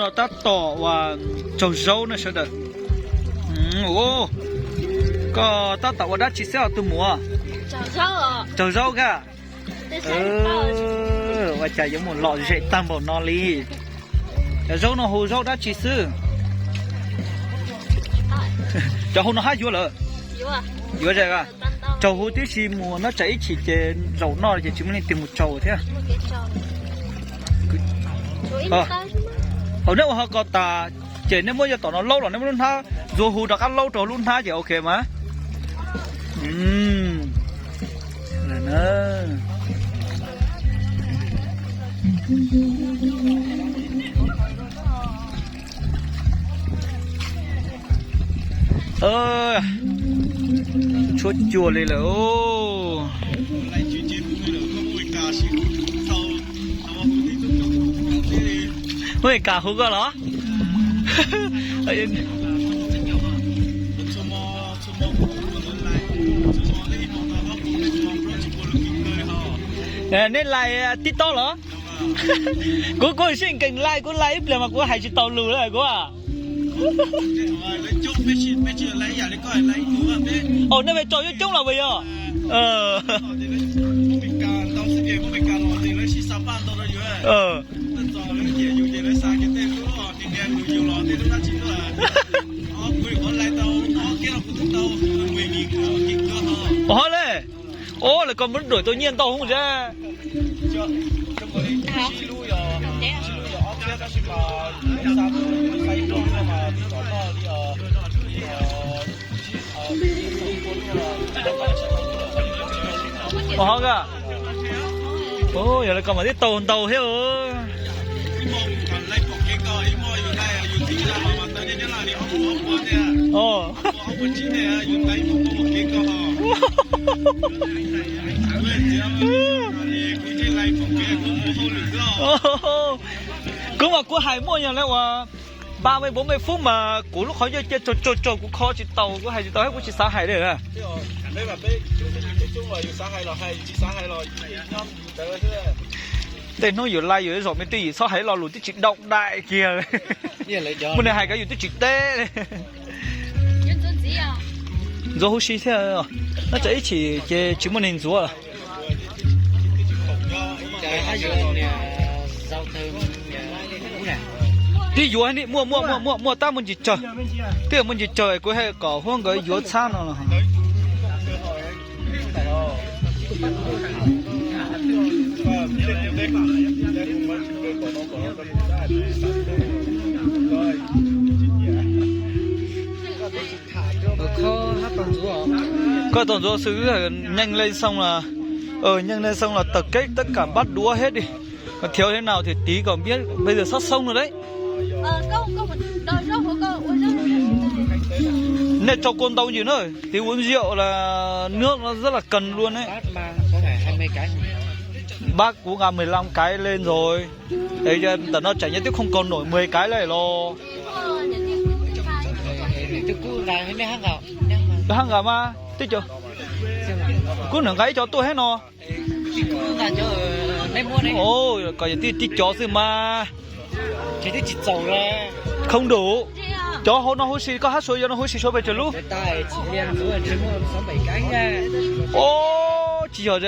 Tab tom ua tsaug zaub na sawv daws. Koj tab tom ua dab tsi xwb os tus muam? Tsaug zaub kag. Ua cas yuav mus lom zem tag npaum no li? Cov zaub no hu zaub dab tsi xwb? Cov hauv no hab yuav lawm? Yuav zam a? Tsaug hu tib si mus noj tsam ib chim ces zaum noj ces tsis muaj leej twg mus tsaug thiab. Thaum nej ua ho ko tas ces nej muab yog tom no laub los nej muab lub hnab ntxuav hu rov qab laub rau lub hnab ces ok mas. Tshuab cua li lawm. Ua Meskas hu koj los? Neb lais TikTok los? Kuv kuj sib nkees lais, kuv lais ib pliag mas kuv hais tsis tau lus lawm kuv. Os, nej peb tso coob coob los puas yog? Ua hov le. Os, lawv koj muab ruam tau nyiaj ntau hoob zeb. Ua hov kag. Yog lawv koj mas twb tau ntau thiab. Kuv mas kuv hais muaj yog li uas ba me bốn mươi phút mas kuv lub qhov ncauj cia tsaug tsaug tsaug kuv kho tsis tau, kuv hais tsis tau thiab kuv tsis xav hais li. Tej hnub yus lais yus zaum me twj ywm txhob hais lo lus twb tsis đau đại kiag. Muaj neeg hais kov yus twb tsis teb li. Ntxuav huv si thiab, noj tsam ib chim ces tsis muaj neeg ntxuav. Twb yuav muaj muaj muaj muaj tab muaj ntsis tsawg, twb yuav muaj ntsis tsawg kuv hais kom huab nkawd yuav txhab no los. Koj tau ntxuav xwb, nyeej le xoo los, nyeej le xoo los tawg keb tab kam npab duav thiab di. Mas thiav thế nào thì tí còn biết, bây giờ sót sống rồi đấy. Nej tso kua ntau ntsis na, tí uống rượu là nước nó rất là cần luôn đấy. Bác cũng ăn mười lăm cái lên rồi. Ntawm no tsam nyob twb không còn nổi mười cái lawm los. Hab nqa mas twb, kuv nqa ib co tuaj thiab no. Kom yog tib cov xwb mas. Không đủ. Cov hauv no huv si, koj hab suav yog no huv si suav pes tsawg lub? Tsis yog.